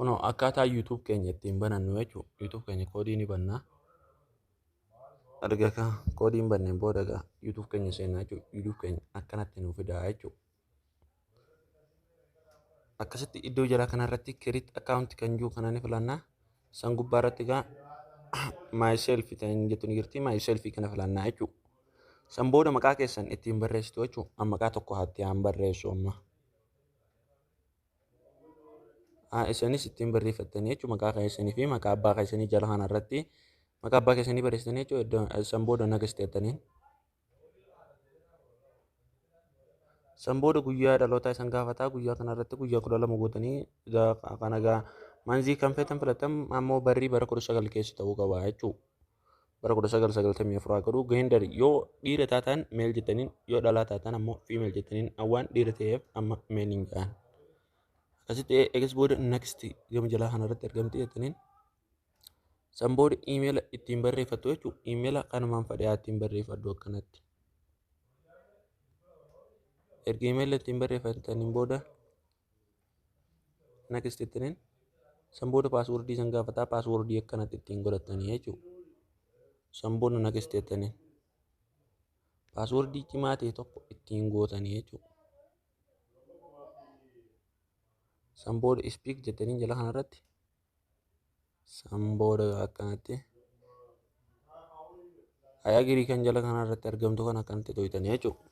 Kunoo akkaataa YouTube keenya ittiin banannu jechuudha. YouTube keenya koodii ni bannaa. Erga koodii hin banneen booda egaa YouTube keenya seenaa jechuudha. YouTube keenya akkanatti nu fidaa jechuudha. Akkasitti iddoo jalaa kanarratti create account kan jiru kana ni filannaa. San gubbaa irratti egaa myself kan jettu ni jirti. Myself kana filannaa jechuudha. San booda maqaa keessan ittiin barreessitu jechuudha. Amma maqaa tokko haatti haan barreessu amma. Isinis ittiin barreeffattanii jechuudha, maqaa keessanii fi maqaa abbaa keessanii jala kanarratti maqaa abbaa keessanii barreessitanii jechuudha. San booda next jettaniin. San booda guyyaa dhalootaa isan gaafataa, guyyaa kanarratti guyyaa 12 gootanii kana gaa month kan feetan filatan, ammoo barrii bara 19 keessa ta'uu qaba jechuudha. Bara 1994 haa godhu. Gender yoo dhiira taatan male jettaniin, yoo dhalaa taatan ammoo female jettaniin, waan dhiira ta'eef amma male hin ga'an. Akkasitti eegas booda next gama jalaa kanarratti argamti jettaniin. San booda iimeela ittiin barreeffattu jechuudha. Iimeela kanumaan fadhaa ittiin barreeffadhu akkanatti. Erga iimeela ittiin barreeffataniin booda next jettaniin. San booda passwordii san gaafataa, passwordii akkanatti ittiin godhatanii jechuudha. San booda next jettaniin. Passwordii cimaa ta'e tokko ittiin gootanii jechuudha. San booda skip jettaniin jala kanarratti. San booda akkanatti I agree kan jala kanarratti argamtu kan akkanatti to'atanii jechuudha.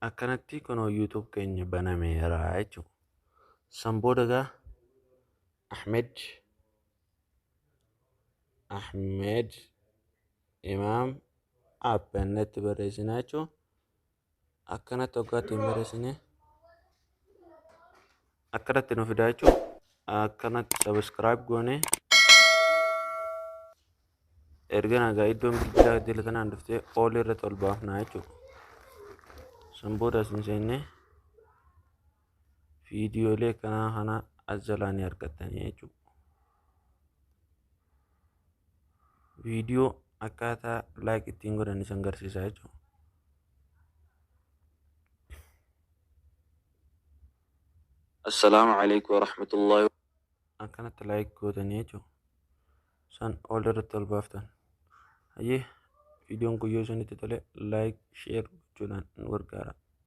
Akkanatti kunoo YouTube keenya banameera jechuudha. San booda gaa Ahmed Imaam Appennatti barreessinaa jechuudha. Akkanatti waggaa ittiin barreessine akkanatti nu fidaa jechuudha. Akkanatti subscribe goone erga nagaa iddoon bilbilaa dila tanaan dhuftee all irratti ol baafnaa jechuudha. San booda asin seennee viidiyoolee akkanaa kana as jalaa ni argattanii jechuudha. Viidiyoo akkaataa like ittiin godhan isin agarsiisa jechuudha. Assalaamu alaikum warahmatullahi. Akkanatti like gootanii jechuudha. San all irratti ol baaftan. Hayyee, viidiyoon kun yoo isinitti tole like, share gochuudhaan nu gargaara.